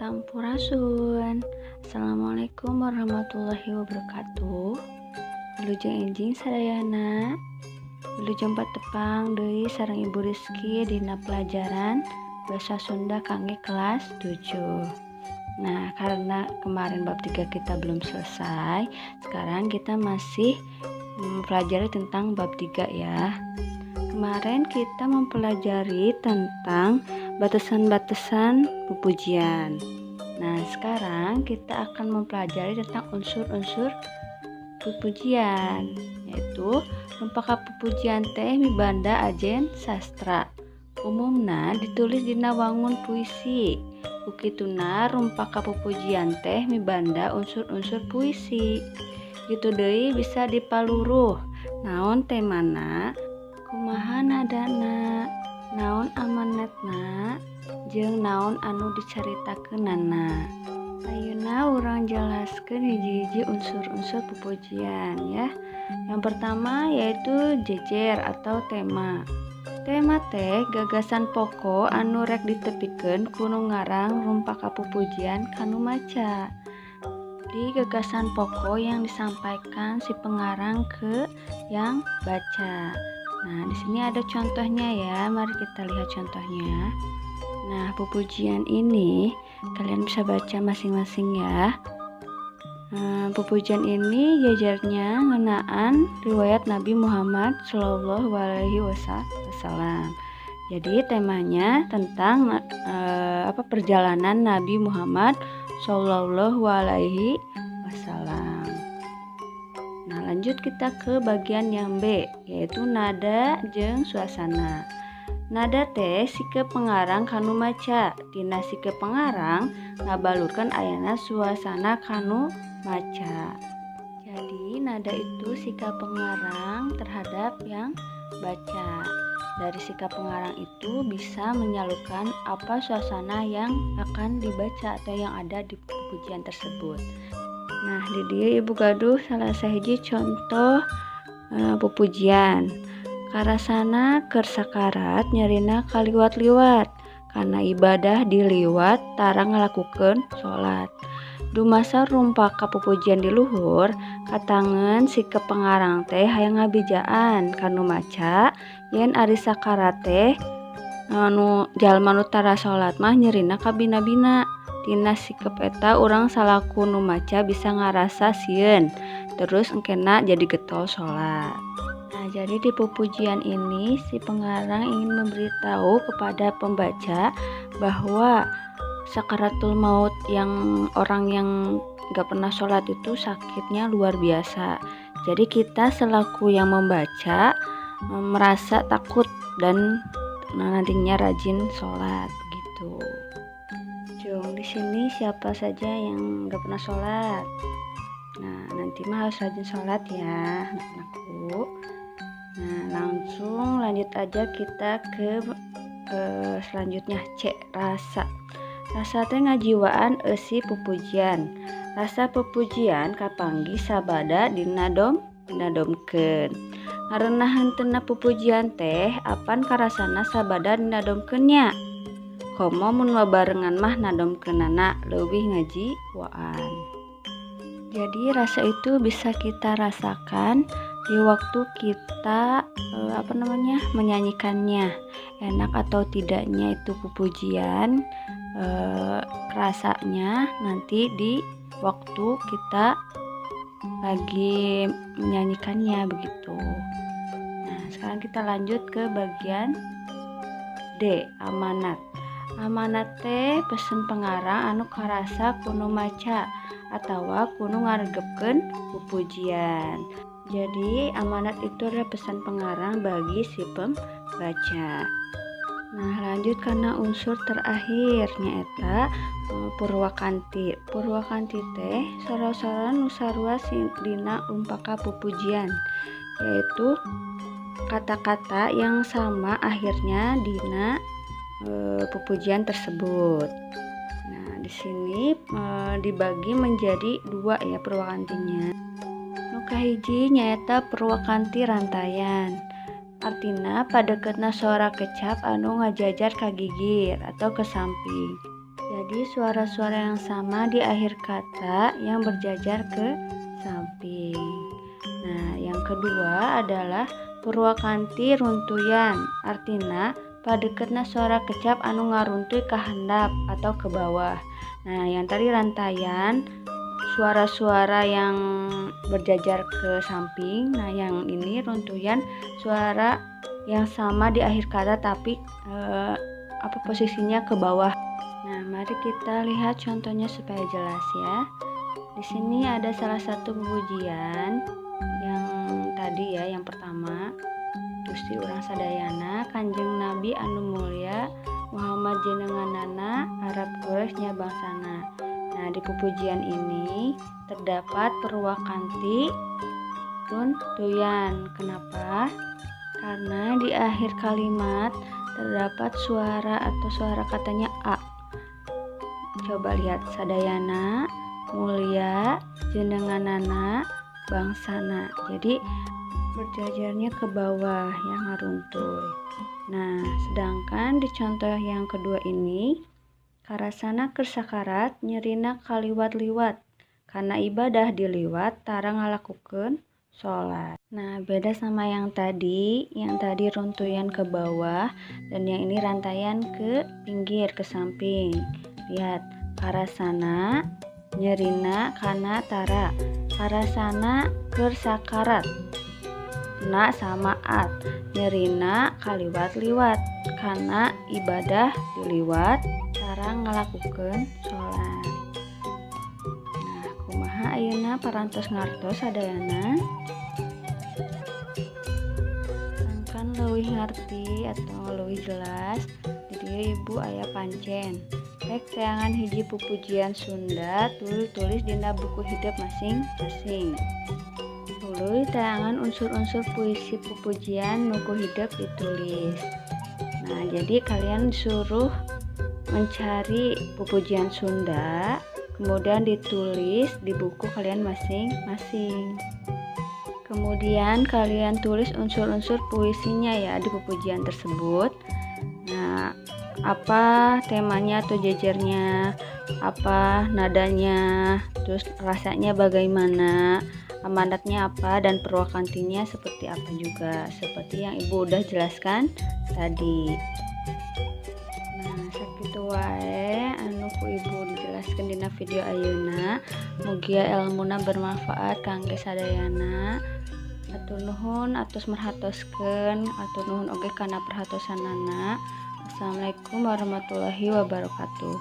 Sampurasun. Assalamualaikum warahmatullahi wabarakatuh. Wilujeng enjing sadayana. Wilujeng patepang deui sareng Ibu Rizky dina pelajaran Bahasa Sunda kangge kelas 7. Nah, karena kemarin bab 3 kita belum selesai, sekarang kita masih mempelajari tentang bab 3 ya. Kemarin kita mempelajari tentang batasan-batasan pupujian. Nah, sekarang kita akan mempelajari tentang unsur-unsur pupujian, yaitu rumpaka pupujian teh mibanda ajen sastra. Umumna ditulis dina wangun puisi. Ku kituna rumpaka pupujian teh mibanda unsur-unsur puisi. Kitu deui bisa dipaluruh naon temana, kumaha nadana, naon amanatna, jeung naon anu dicaritakeunana. Ayeuna urang jelaskeun hiji-hiji unsur-unsur pupujian ya. Yang pertama yaitu jejer atau tema. Tema teh gagasan pokok anu rek ditepikeun ku nu ngarang rumpaka pupujian kanu maca. Di gagasan pokok yang disampaikan si pengarang ke yang baca. Nah, di sini ada contohnya ya. Mari kita lihat contohnya. Nah, pupujian ini kalian bisa baca masing-masing ya. Nah, pupujian ini jejernya ngeunaan riwayat Nabi Muhammad Shallallahu Alaihi Wasallam. Jadi temanya tentang apa, perjalanan Nabi Muhammad Shallallahu Alaihi Wasallam. Nah, lanjut kita ke bagian yang B, yaitu nada jeung suasana. Nada teh sikep pengarang kanu maca. Tina sikep pengarang ngabalurkeun ayana suasana kanu maca. Jadi nada itu sikap pengarang terhadap yang baca. Dari sikap pengarang itu bisa menyalurkan apa suasana yang akan dibaca atau yang ada di pujian tersebut. Nah, di dieu Ibu gaduh salah sahiji contoh pupujian. Karasana keur sakarat nyerina kaliwat-liwat, kana ibadah diliwat tara ngalakukeun salat. Dumasar rumpaka pupujian di luhur, katangeun sikep pengarang teh hayang ngabejaan kanu maca yen ari sakarat teh anu jalma nu tara salat mah nyerina kabina-bina. Tina sikep eta urang salaku nu maca bisa ngarasa sieun, terus engkena jadi getol salat. Nah, jadi di pupujian ini si pengarang ingin memberitahu kepada pembaca bahwa sakaratul maut yang orang yang gak pernah sholat itu sakitnya luar biasa. Jadi kita selaku yang membaca merasa takut dan nantinya rajin sholat gitu. Jung, di sini siapa saja yang gak pernah sholat? Nah, nanti mah harus rajin sholat ya, anak-anakku. Nah, langsung lanjut aja kita ke selanjutnya, C, rasa. Rasa teh ngajiwaan eusi pupujian. Rasa pupujian kapanggih sabada dinadomkeun. Ngarenah henteuna pupujian teh apan karasana sabada dinadomkeun nya. Komo mun babarengan mah nadomkeunana leuwih ngajiwaan. Jadi rasa itu bisa kita rasakan di waktu kita apa namanya, menyanyikannya. Enak atau tidaknya itu pupujian, rasanya nanti di waktu kita lagi menyanyikannya begitu. Nah, sekarang kita lanjut ke bagian D, amanat. Amanat teh pesen pengarang anu karasa ku nu maca atawa ku nu ngaregepkeun pupujian. Jadi amanat itu adalah pesan pengarang bagi si pembaca. Nah, lanjut karena unsur terakhir nyaeta purwakanti. Purwakanti teh sora-sora nu sarua dina rumpaka pupujian, yaitu kata-kata yang sama akhirnya dina pupujian tersebut. Nah, di sini dibagi menjadi dua ya purwakantinya. Nu kahiji nyaeta purwakanti rantaian. Artina padeketna sora kecap anu ngajajar ka gigir atau ke samping. Jadi Jadi suara-suara yang sama di akhir kata yang berjajar ke samping. Nah, yang kedua adalah purwakanti runtuyan, artina padeketna suara kecap anu ngaruntuy ka handap atau ke bawah. Nah, yang tadi rantaian suara-suara yang berjajar ke samping. Nah, yang ini runtuyan suara yang sama di akhir kata tapi posisinya ke bawah. Nah, mari kita lihat contohnya supaya jelas ya. Di sini ada salah satu pujian yang tadi ya, yang pertama. Gusti urang sadayana, Kanjeng Nabi anu mulia, Muhammad jenenganana, Arab Quraisy nya bangsana. Nah, di pupujian ini terdapat purwakanti runtuyan. Kenapa? Karena di akhir kalimat terdapat suara atau suara katanya a. Coba lihat, sadayana, mulia, jenenganana, bangsana. Jadi berjajarnya ke bawah yang ngaruntuy. Nah, sedangkan di contoh yang kedua ini, karasana keur sakarat nyerina kaliwat-liwat, karena ibadah diliwat tara ngalakukeun sholat. Nah, beda sama yang tadi runtuyan ke bawah dan yang ini rantaian ke pinggir, ke samping. Lihat, karasana nyerina kana tara, karasana keur sakarat, na sama at, nyerina kaliwat-liwat, karena ibadah diliwat tara ngalakukeun sholat. Nah, kumaha ayeuna parantos ngartos sadayana? Sangkan leuwih ngarti atau leuwih jelas, di dieu ibu aya pancen. Rek teangan hiji pupujian Sunda tuluy tulis dina buku hidup masing-masing. Tuluy teangan unsur-unsur puisi pupujian nu ku hidup ditulis. Nah, jadi kalian disuruh mencari pupujian Sunda, kemudian ditulis di buku kalian masing-masing. Kemudian kalian tulis unsur-unsur puisinya ya di pupujian tersebut. Nah, apa temanya atau jejernya, apa nadanya, terus rasanya bagaimana, amanatnya apa, dan purwakantinya seperti apa juga, seperti yang ibu udah jelaskan tadi. Nah, sakitu wae anu ku ibu dijelaskan dina video ayeuna. Mugia elmuna bermanfaat kangge sadayana. Atur nuhun atos merhatoskeun, atur nuhun oge kana perhatosanana. Assalamualaikum warahmatullahi wabarakatuh.